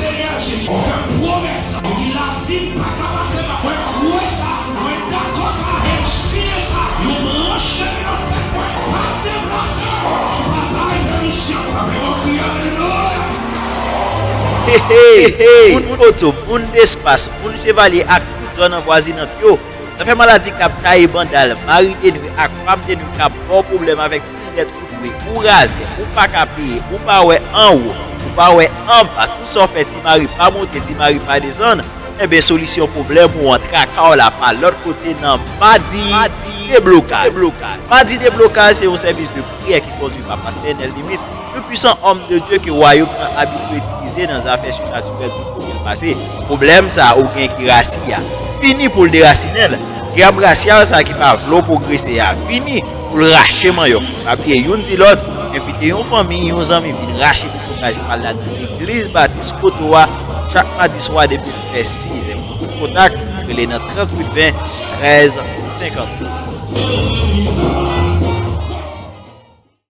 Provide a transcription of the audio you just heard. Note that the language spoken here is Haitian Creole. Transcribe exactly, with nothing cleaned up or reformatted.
Senyè Jezi, ou fè m pwomès. Ou di lavi m pa ka pase mal. Mwen kwè sa. Mwen dakò sa. E m siyen sa. Yon branch nan tèt mwen p ap deplase. Si papa e pèmisyon, frape yon kri alelouya. Hey, hey, hey. Moun poto, moun despas, moun chevalye ak tout zòn anvwazinant yo. Zafè maladi k ap taye bandal, mari de nwi ak fanm de nwi k ap ba w pwoblèm avèk pil dèt ou dwe, ou razè, ou pa ka peye, ou pa wè anwo, ou pa wè anba, tout sa w fè ti mari pa monte, ti mari pa desann, enben solisyon pwoblèm ou an, traka w la pa lòt kote nan Madi Deblokaj. Madi Deblokaj se yon sèvis de priyè ki kondui pa pastè Nèl Limit, yon pwisan òm de Dye ke wayòm nan abitye itilize nan zafè sinatirèl tout kote l pase. Pwoblèm sa a ou gen ki rasi a, fini pou l derasinen l. Dyab rasyal sa a ki pa vle w pwogrese a, fini pou l rache mannyòk ou. Pa bliye youn di lòt, envite yon fanmi, yon zanmi vin rache tripotay pa l la nan Legliz Batis Koto a chak madi swa depi l fè sizè. Pou tout kontak, rele nan tranntuit ven, trèz senkanntuit.